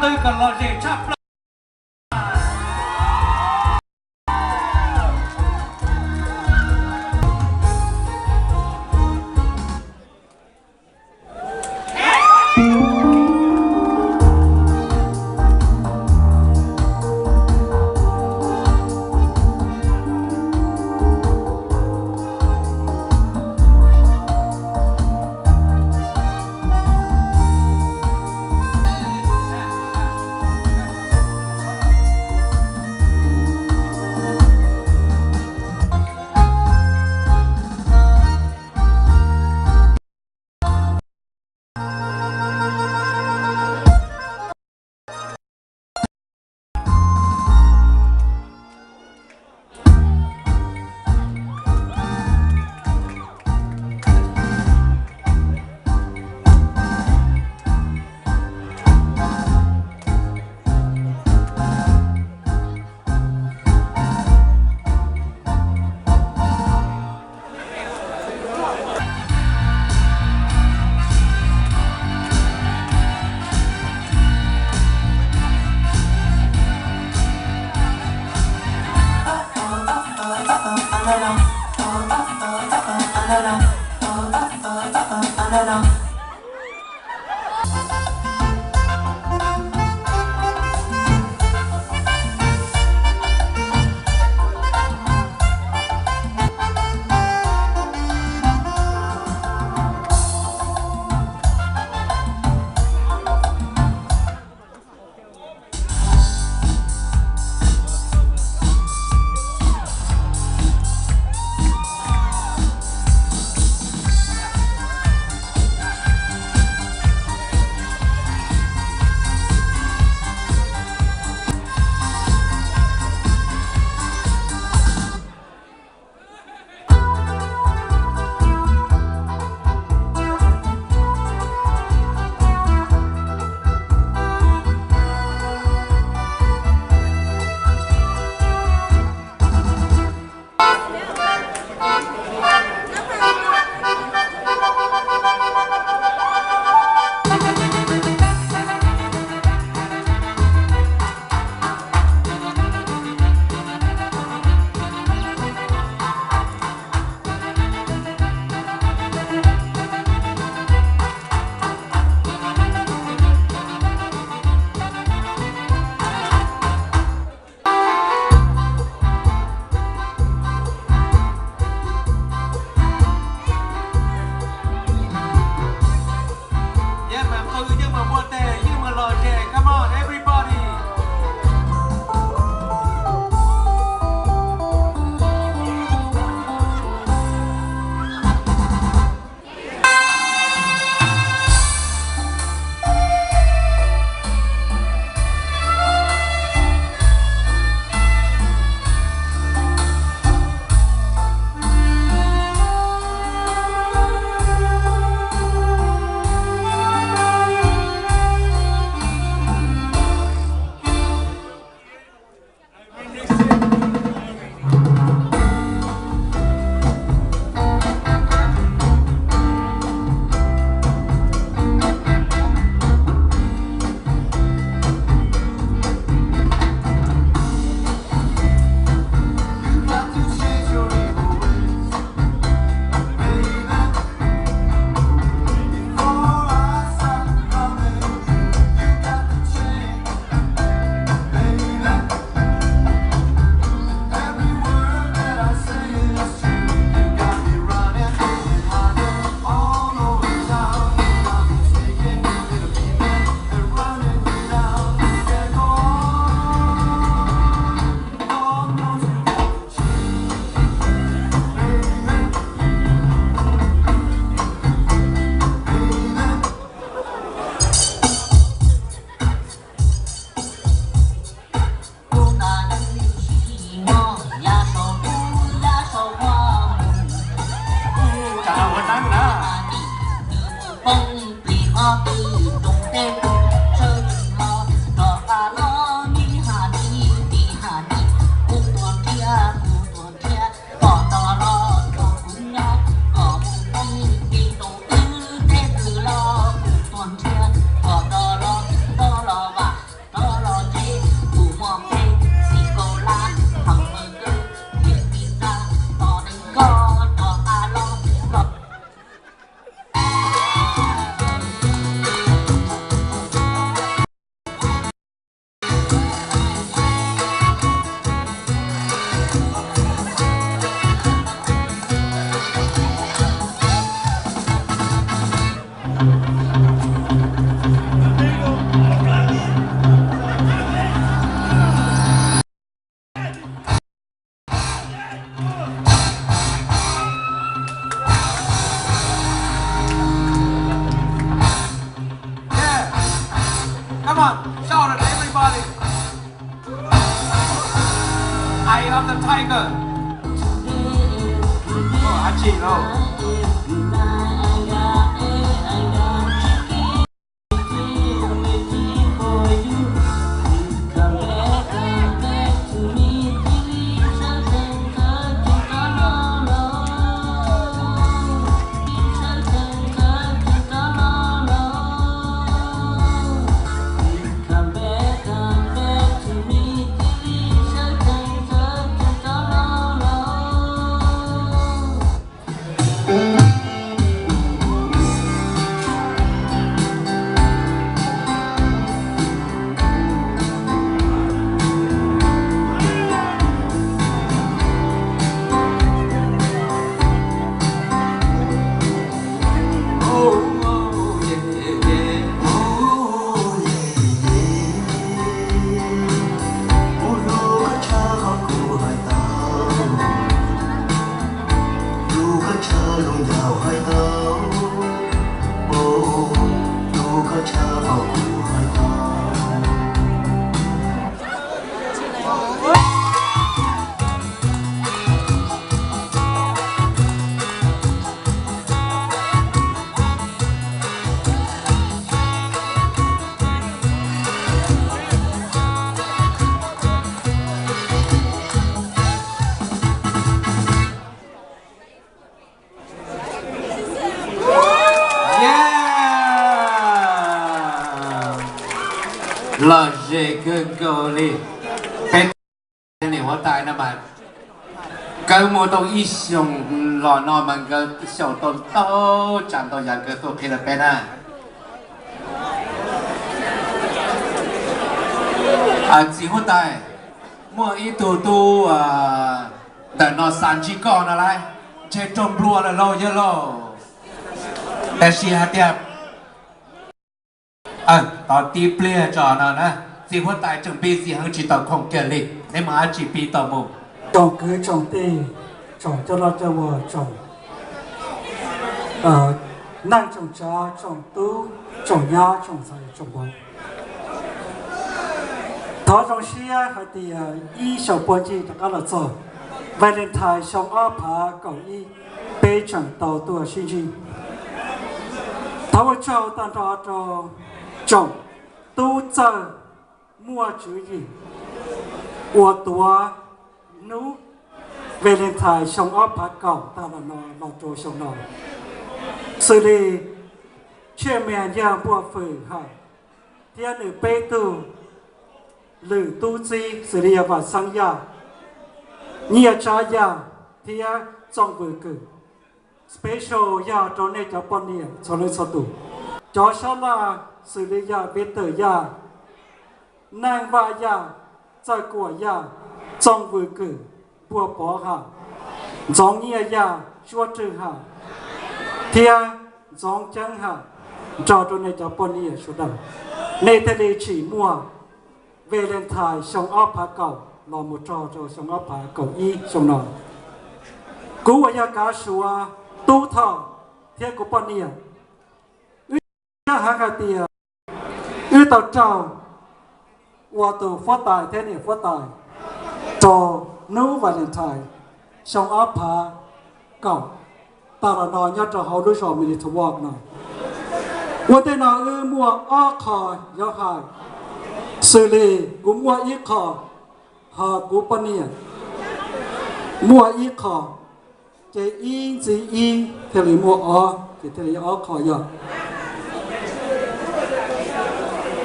qw kom lom zem tshaj plaws. Lom zem kawg nkaus li. Peb niam huab tais no mas, nkawd mus tau ib xyoos los no mas nkawd xyaum tau ntau tsav ntau yam nkawd tuaj qhia rau peb na. Txiv huab tais, muaj ib tug tub ntawm no xav ntsib koj no lauj, ntshe raug nplua lawm lauj yawg lauj. Tab sis hais tias tos tib pliag tso no na, txiv huab tais tseem busy heev tsis tau khoom kiag li, neb mam dab tsi pib tau mus. Tsoom kwv tsoom tij, tsoom coj noj coj ua, tsoom neej tsoom tsav, tsoom tub tsoom nyab, tsoom ntxhais tsoom vauv, thov zoo siab hais tias ib xyoos puag ncig rov qab los txog Valentine xyoo ob phav kaum ib, peb tseem tau tuaj sib ntsib. Thov ua tsaug tag nrho rau tsoom tub txawj muaj tswv yim uas tuav hnub Valentine xyoo ob phav kaum tag los no los rau xyoo no, xws li Tshiaj Mias Yaj Npuaj Fwm Hawm thiab nws peb tug lwm tub txib xws li yog Vam Xeeb Yaj, Nyiaj Tsab Yaj thiab Txooj Vwm Kwm. Special yog rau nej cov poj niam txhua leej txhua tus. Cov sab laj xws li yog Victor Yaj, Neej Vaj Yaj, Txawj Kuam Yaj, Txooj Vwm Kwm, Npuag Pov Ham, Ntxoov Nyiaj Yaj, Suab Rwg Ham thiab Ntxoov Ceeb Ham, nrog rau nej cov poj niam sawv daws, nej thiaj li tsim muaj Valentine xyoo ob phav kaum los mus rau xyoo ob phav kaum ib xyoo no. Kuv uas yog Kav Suav, Tub Thoj thiab kuv poj niam, wb ntseeg heev hais tias wb tau raug ua tus huab tais thiab niam huab tais rau hnub Valentine xyoo ob phav kaum tag los no nyob rau hauv lub zos Minnetonka no. Ua ntej no wb muaj ob qho yuav hais, xws li kuv muaj ib qho, ho kuv poj niam muaj ib qho, ces ib ntxiv ib thiaj li muaj ob, ces thiaj li ob qho yog.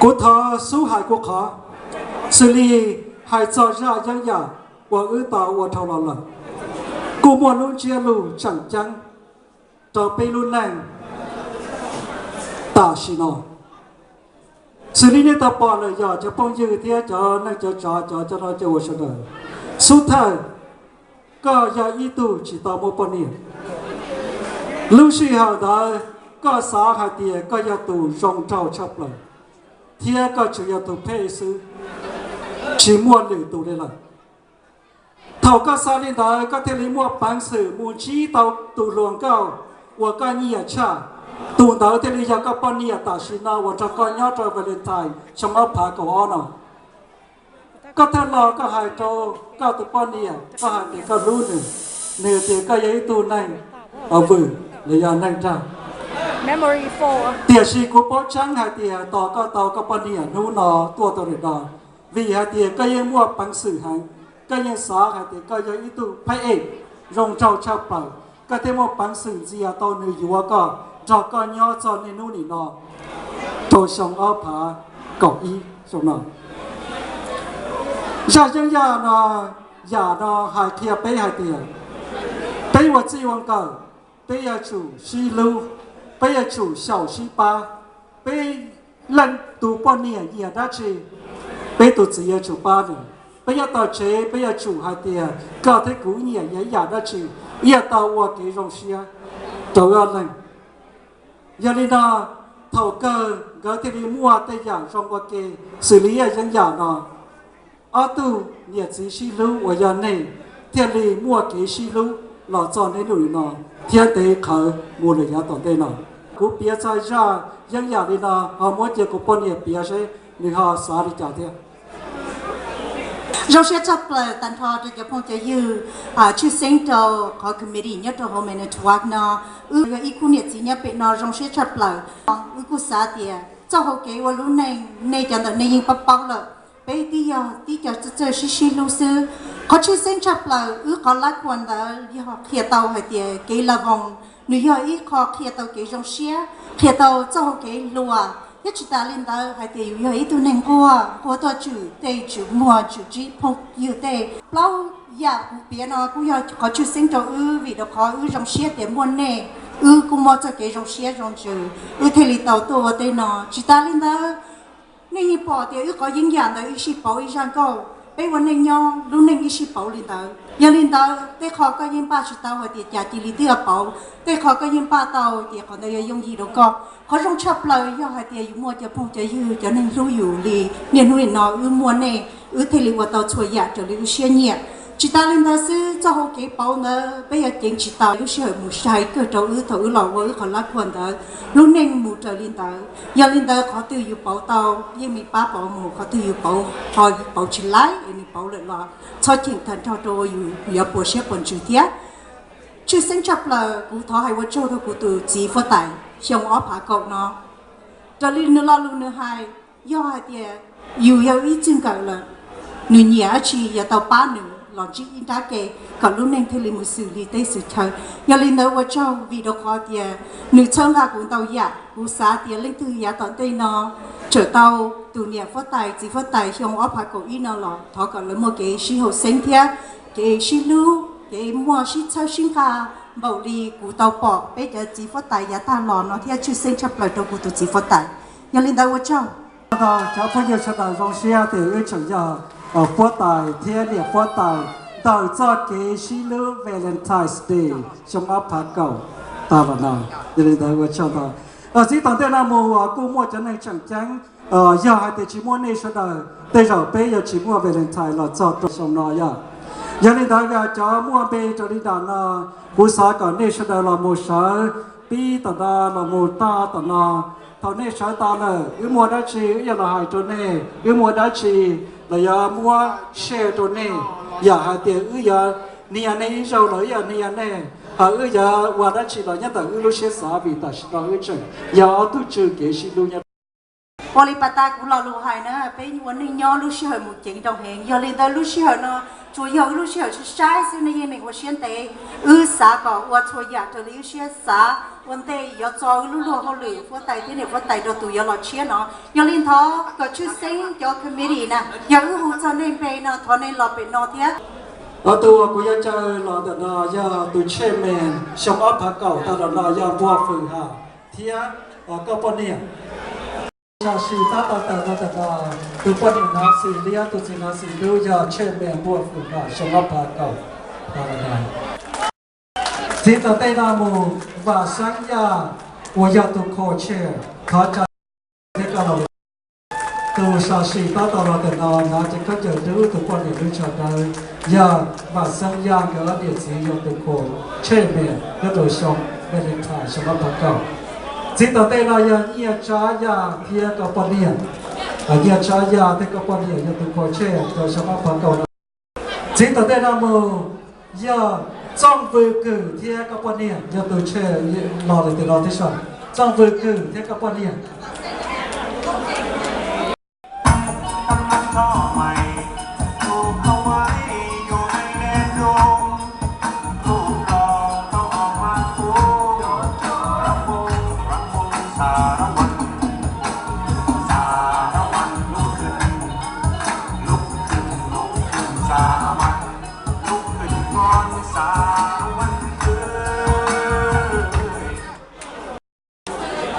Kuv thov xub hais kuv qhov, xws li hais txog zaj yeeb yam uas wb tau ua dhau los lawm, kuj muaj lub ntsiab lus tseem ceeb rau peb lub neej tam sim no. Xws li nej tau pom lawm yog cov phooj ywg thiab cov neej cov tsav cov coj noj coj ua sawv daws, xub thawj, koj yog ib tug tsis tau muaj poj niam. Lub sij hawm ntawd koj xav hais tias koj yog tus zoo nraug tshaj plaws, thiab koj tsuas yog tus phej xwb, tsis muaj lwm tus li lawm. Thaum koj xav li ntawd koj thiaj li muaj peev xwm mus ntsib tau tus hluas nkauj uas koj nyiam tshaj, tus ntawd thiaj li yog koj poj niam tam sim no uas nrog koj nyob rau Valentine xyoo ob phav kaum ob no. Koj thiaj los koj hais rau koj tus poj niam, koj hais tias koj hlub nws, nws tias koj yog ib tug neeg Vwm los yog neeg rag. Tiam sis kuv paub tseeb hais tias tos koj tau koj poj niam hnub no tuaj tau lawm no, vim hais tias koj yeej muaj peev xwm heev, koj yeej xav hais tias koj yog ib tug phab ej zoo nraug tshaj plaws, koj thiaj muaj peev xwm ntxias tau nws yuav koj nrog koj nyob txog niaj hnub nim no rau xyoo ob phav kaum ib xyoo no. Zaj yeeb yam no, yam no hais qhia peb hais tias peb ua txij ua nkawm, peb yuav tsum sib hlub, peb yuav tsum xyaum sib pab. Peb leej tus poj niam nyiam dab tsi, peb tus txiv yuav tsum pab nws. Peb nyob tom tsev peb yuav tsum hais tias koj thiab kuv nyiam yam dab tsi, ib yam tau ua kev zoo siab rau ob leeg. Yog li no, thaum kawg nkawd thiaj li muaj tej yam zoo ua ke xws li yam yeeb yam no. Ob tug niam txiv sib hlub uas yog nej thiaj li muaj kev sib hlub los txog niaj hnub no thiab ntev qhawv mus lawm yav tom ntej no. Kuv piav txog zaj yeeb yam li no ho muab cia kuv poj niam piav seb nws ho xav li cas thiab. Zoo siab tshaj plaws tag nrho rau cov phooj cov ywg, tshwj xeeb rau qhov committee nyob rau hauv Manitowoc no. Wb yog ib khub niam txiv nyob pem no zoo siab tshaj plaws. Wb kuj xav tias txoj hau kev ua lub neej nej cov ntawm nej yeej paub paub lawm. Peb twb yog tib co txawj txawj sib sib hlub xwb. Qhov tshwj xeeb tshaj plaws wb qhov lab khuas ntawd yog qhia tau hais tias kev la voos nws yog ib qho qhia tau kev zoo siab, qhia tau txoj hau kev hluas, thiab tsis tas li ntawd hais tias yus yog ib tug neeg nquag, nquag tuaj tswm tej tswm muag tswm tsib phooj ywg tej. Plaub yam kuv piav no kuj yog qhov tshwj xeeb rau wb vim rau qhov wb zoo siab tias muaj nej, wb kuj muaj txoj kev zoo siab zoo ntsws, wb thiaj li tau tuaj ua tej no. Tsis tas li ntawd, nej yeej pom tias wb qhov yeeb yam ntawd ib sij pauv ib zaj nkauj, peb ua neej nyob lub neej ib sij pauv li ntawd. Yog li ntawd tej qho koj yeej npaj tsis tau hais tias cas cia li twb yuav pauv, tej qho koj yeej npaj tau tias qhov ntawd yuav yooj yim rau koj. Qhov zoo tshaj plaws yog hais tias yus muaj cov phooj cov ywg cov neeg hlub yus li niaj hnub nim no wb muaj nej, wb thiaj li ua tau txhua yam raws li wb siab nyiam. Tsis tas li ntawd xwb, txoj hau kev pauv ntawd peb yuav ceev tsis tau lub sij hawm mus sai kawg rau wb thaum wb los ua wb qhov lab khuas ntawd, lub neej mus raws li ntawd. Yog li ntawd qhov twg yus pauv tau yeej meem pab pauv mus, qhov twg yus pauv ho yus pauv tsis laib es nws pauv lawm los txhob cheem tag nrho rau yus yuav puas siab puas ntsws thiab. Tshwj xeeb tshaj plaws kuv thov hais ua tsaug rau kuv tus txiv huab tais xyoo ob phav kaum no. Raws li nws lo lus nws hais, yog hais tias yus yog ib txij nkawm lawm, nws nyiam dab tsi yuav tau pab nws los ntsib ib nrab ke kom lub neej thiaj li mus xws li teb xws chaw. Yog li ntawd ua tsaug vim rau qhov tias nws txhawb nqa kuv ntau yam. Kuv xav tias leej twg yav tom ntej no tseem tau tus niam huab tais txiv huab tais xyoo ob phav kaum ib no los thov kom lawv muaj kev sib haum xeeb thiab kev sib hlub, kev muaj sib txhawb sib nqa npaum li kuv tau pom peb cov txiv huab tais yav tag los no thiab tshwj xeeb tshaj plaws rau kuv tus txiv huab tais. Yog li ntawd ua tsaug. Cov phooj ywg sawv daws zoo siab tias wb tseem yog huab tais thiab niam huab tais ntawm txoj kev sib hlub Valentine's Day xyoo ob phav kaum tag los no. Yog li ntawd ua tsaug ntau. Txij tom ntej no mus uas kuj muaj cov neeg tseem ceeb, yog hais tias tsis muaj nej sawv daws tej zaum peb yuav tsis muaj Valentine los txog rau xyoo no yog. Yog li ntawd cov muaj npe raws li nram no, kuv xav kom nej sawv daws los mus sawv pib tom no los mus tag tom no. Thaum nej sawv tas lawm wb muaj dab tsi wb yuav los hais rau nej, wb muaj dab tsi los yuav muab share rau nej. Yam hais tias wb yuav hnia nej ib zaug los wb yuav hnia nej, ho wb yuav ua dab tsi los nyob ntawm wb lub siab xav vim tam sim no wb tseem yog ob tug tswj kev sib hlub nyob. Ua li pas tas kuv lo lus hais na, peb ua neej nyob lub sij hawm mus ceev nroo heev, yog li ntawd lub sij hawm no tsuas yog wb lub sij hawm saib saib xwb, nej yeej meem ua siab ntev. Wb xav kom ua txhua yam raws li wb siab xav ua ntej yuav txo wb lub luag hauj lwm huab tais thiab niam huab tais rau tus yuav los tshiab no. Yog li ntawd kom tshwj xeeb cov committee na, yog wb hu txog nej npe no thov nej los pem no thiab. Tus uas kuv yuav caw los ntawm no yog tus chairman xyoo ob phav kaum tag los no yog Npuag Fwm Ham thiab koj poj niam. Sam sim tab tom tawm los ntawm no, tus poj niam Nav Xis Liab, tus txiv Nav Xis Dub yog chairman Npuag Fwm Ham xyoo ob phav kaum tag los no. Txij tom ntej no mus Vam Xeeb Yaj uas yog tus co-chair, thov caw thiab koj los. Tus sam sim tab tom los ntawm no Nav Cev Khaub Ncaws Dub, tus poj niam lub tsho dawb, yog Vam Xeeb Yaj nkawd ob niam txiv yog tus co-chairman nyob rau xyoo Valentine xyoo ob phav kaum. Txij tom ntej no yog Nyiaj Tsab Yaj thiab koj poj niam, Nyiaj Tsab Yaj thiab koj poj niam yog tus co-chair rau xyoo ob phav kaum no. Txij tom ntej no mus yog Txooj Vwm Kwm thiab koj poj niam yog tus tshem los lawm tim no tib si. Txooj Vwm Kwm thiab koj poj niam.